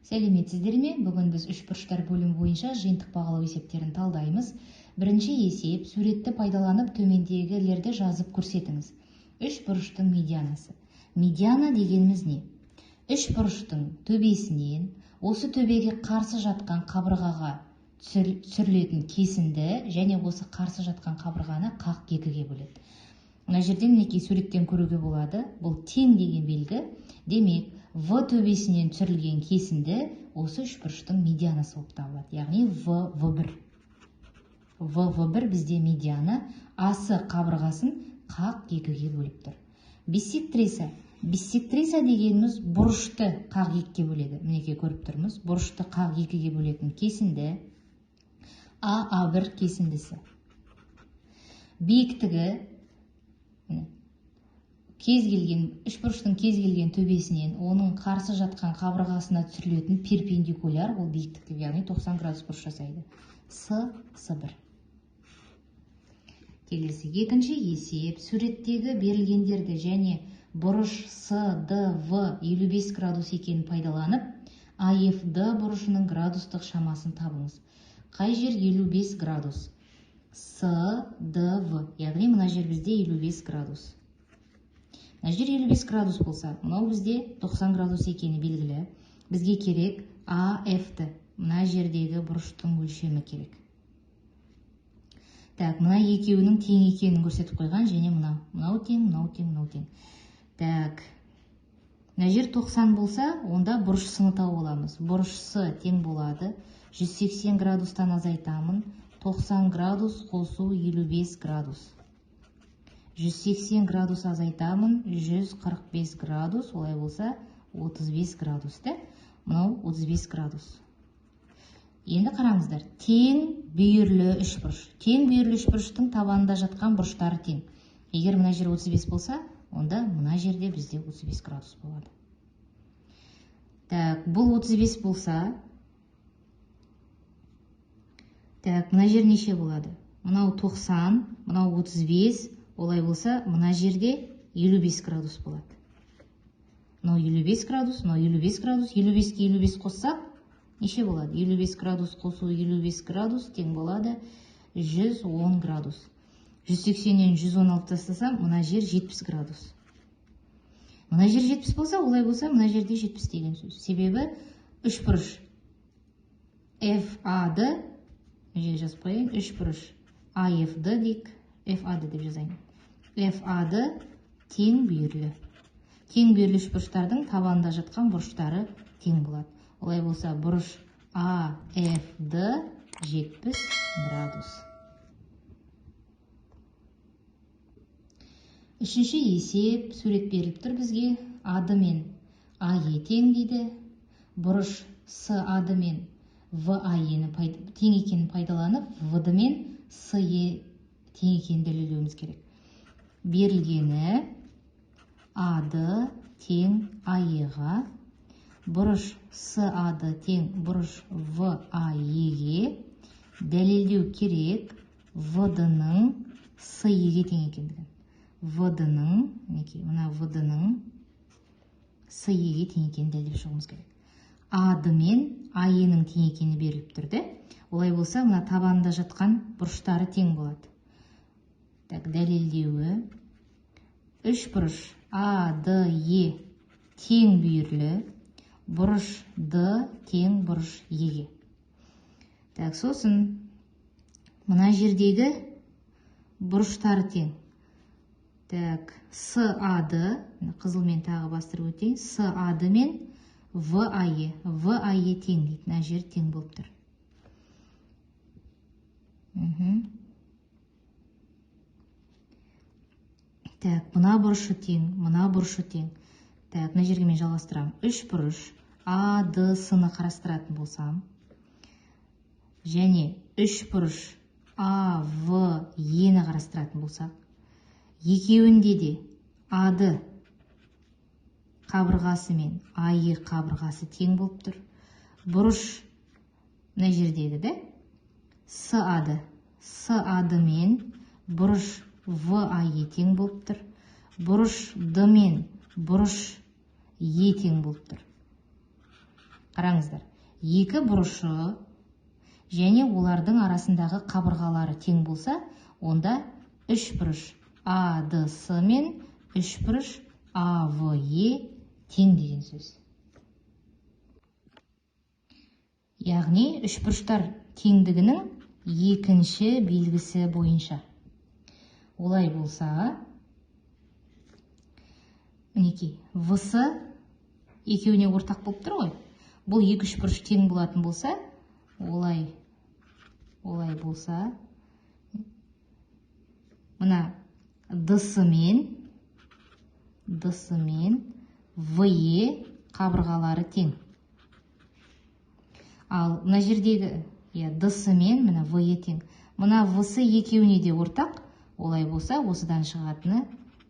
Сәлеметсіздер ме? Бүгін біз үшбұрыштар бөлімі бойынша жиынтық бағалау есептерін талдаймыз. Бірінші есеп, суретті пайдаланып төмендегілерді жазып көрсетіңіз. Үшбұрыштың медианасы. Медиана дегеніміз не? Үшбұрыштың төбесінен осы төбеге қарсы жатқан қабырғаға түсірілетін кесінді және осы қарсы жатқан қабырғаны қақ екіге бөледі. Мына жерден мінекей суреттен көруге болады. Бұл тең деген белгі. Демек, В төбесінен түсірілген кесінді осы үшбұрыштың медианасы болып табылады. Яғни В, В1. В, В1 бізде медиана, АС қабырғасын қақ екіге бөліп тұр. Биссектриса. Биссектриса дегеніміз бұрышты қақ екіге бөледі. Мінекей көріп тұрмыз. Бұрышты қақ екіге бөлетін кесінді А, А1 кесіндісі. Биіктігі кез келген үшбұрыштың кез келген төбесінен оның қарсы жатқан қабырғасына түсірілетін перпендикуляр, ол биіктік деп, яғни 90 градус бұрыш жасайды. С, С1. Келесі екінші есеп, суреттегі берілгендерді және бұрыш С, Д, В 55 градус екенін пайдаланып, АФД бұрышының градустық шамасын табыңыз. Қай жер 55 градус? С, Д, В, яғни мына жер бізде 55 градус. Мына жер 55 градус болса, мынау бізде 90 градус екені белгілі. Бізге керек АФД, мына жердегі бұрыштың өлшемі керек. Так, мына екеуінің тең екенін көрсетіп қойған, және мынау. Мынау тең, мынау тең, мынау тең. Так, мына жер 90 болса, онда бұрыш С-ны тауып аламыз. Бұрыш С тең болады. 180 градустан азайтамын. 90 градус қосу 55 градус. 180 градус азайтамын, 145 градус, олай болса 35 градус, да? Мынау 35 градус. Енді қараңыздар, тең бүйірлі үшбұрыш. Тең бүйірлі үшбұрыштың табанында жатқан бұрыштары тең. Егер мына жер 35 болса, онда мына жерде бізде 35 градус болады. Так, бұл 35 болса, так, мына жер неше болады? Мынау 90, мынау 35, олай болса, мына жерде 55 градус болады. Мынау 55 градус, мынау 55 градус, 55-ке 55 қоссақ, неше болады? 55 градус қосу 55 градус тең болады 110 градус. 180-нен 110 алып тастасам, мына жер 70 градус. Мына жер 70 болса, олай болса, мына жерде 70 деген сөз. Себебі үшбұрыш FAD, мына жерге жазып қояйын, үшбұрыш AFD дейік, FAD деп жазайын. FAD тең бүйірлі. Тең бүйірлі үшбұрыштардың табанында жатқан бұрыштары тең болады. Олай болса, бұрыш AFD 70 градус. Үшінші есеп, сурет беріліп тұр бізге. АД мен АЕ тең дейді. Бұрыш САД мен ВАЕ-ні тең екенін пайдаланып, ВД мен СЕ тең екенін дәлелдеуіміз керек. Берілгені АД тең АЕ-ға, бұрыш САД тең бұрыш ВАЕ-ге, дәлелдеу керек ВД-ның СЕ-ге тең екендігін. ВД-ның, мінекей, мына ВД-ның СЕ-ге тең екенін дәлелдеп шығуымыз керек. АД мен АЕ-ның тең екені беріліп тұр, да? Олай болса, мына табанында жатқан бұрыштары тең болады. Так, дәлелдеуі үш бұрыш АДЕ тең бүйірлі, бұрыш Д тең бұрыш Еге. Так, сосын мына жердегі бұрыштары тең. Так, САД, қызылмен тағы бастырып өтейін, САД мен ВАЕ, ВАЕ тең дейді, мына жер тең болып тұр. Так, мына бұрышы тең, мына бұрышы тең. Так, мына жерге мен жалғастырамын. Үш бұрыш А, Д, С-ны қарастыратын болсам, және үш бұрыш А, В, Е-ні қарастыратын болсақ, екеуінде де АД қабырғасы мен АЕ қабырғасы тең болып тұр. Бұрыш мына жердегі, да? САД. САД мен бұрыш ВАЕ тең болып тұр. Бұрыш Д мен бұрыш Е тең болып тұр. Қараңыздар, екі бұрышы және олардың арасындағы қабырғалары тең болса, онда үш бұрыш АДС мен үш бұрыш АВЕ тең деген сөз. Яғни үш бұрыштар теңдігінің екінші белгісі бойынша. Олай болса, мінекей, ВС екеуіне ортақ болып тұр ғой. Бұл екі үш бұрыш тең болатын болса, олай болса, мына ДС мен ВЕ қабырғалары тең. Ал мына жердегі, ДС мен мына ВЕ тең. Мына ВС екеуіне де ортақ. Олай болса, осыдан шығатыны,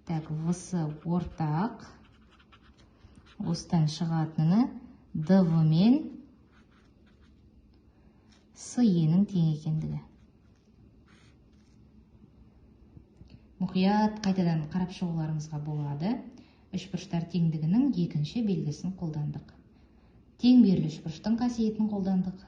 так, ВС ортақ, осыдан шығатыны ДВ мен СЕ-нің тең екендігі. Мұқият қайтадан қарап шығуларыңызға болады. Үш бұрыштар теңдігінің екінші белгісін қолдандық. Тең берілі үш бұрыштың қасиетін қолдандық.